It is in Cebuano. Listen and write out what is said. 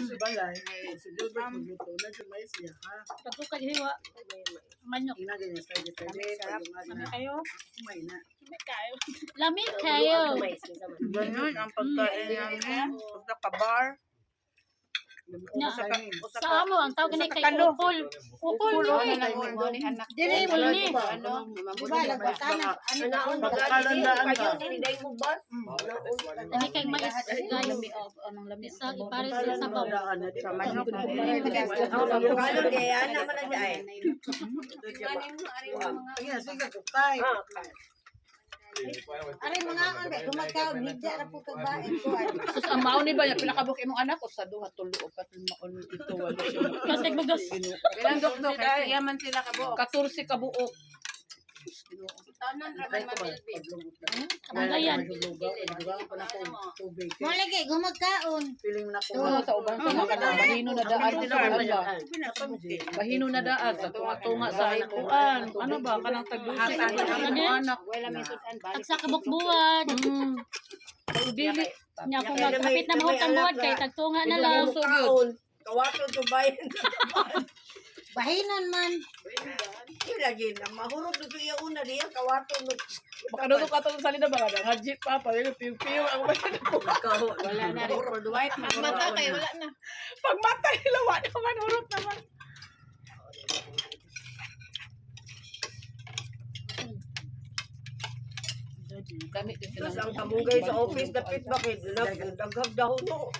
Sa balay, si Gilbert magluto na siya mais niya, ha? Pagkukag hiwa. Manok. Ina ganyan sa gitali, pag Lami kayo. Kumay na. Lami kayo. Ganun ang pagkain namin. Pagka-bar. Na, Usa sa amo, ang tawag ni kay kano. ukol. Ukol ni. Dili Ukol ni. ano, di ba lagwatanan ano Pagkalandaan ka. Lami kay mais, guys. Isa ipares sa sabaw. Pagkalandaan na, di ba? Manok. Ay, sige, kukay. Aray mga ang gumagkaon hidya ra po kag bain ko. Sus, ang maon ni ba niya pinakabuk imong anak o sa duha tulo o pat maon ito walo siya. Kasi bugas. Bilang doktor, kay siya man sila kabuok. 14 ka buok. Kamanggayan. Tubig. Mo lagi gumagkaon. Piling na ko. Oo, sa uban sa mga kanang bahino na daan sa ano ba? Bahino na daan sa tunga-tunga sa kuan. Ano ba kanang tagdusi ka imong anak. Tagsa kabukbuwad. Dili Nya kung magkapit na mahutang buwad kay tagtunga na lang. puso gyud. Kawato to bayan. Bahinon man. Lagi na mahurot to iya una diya kawato no. Makaduto ka tong salida ba nga jeep pa pa piu piu ang Wala na rin. For the white. Mata kay wala na. Pag mata lawa naman hurot naman. Dami din Tapos ang kabugay sa office dapit bakit daghag dahon no.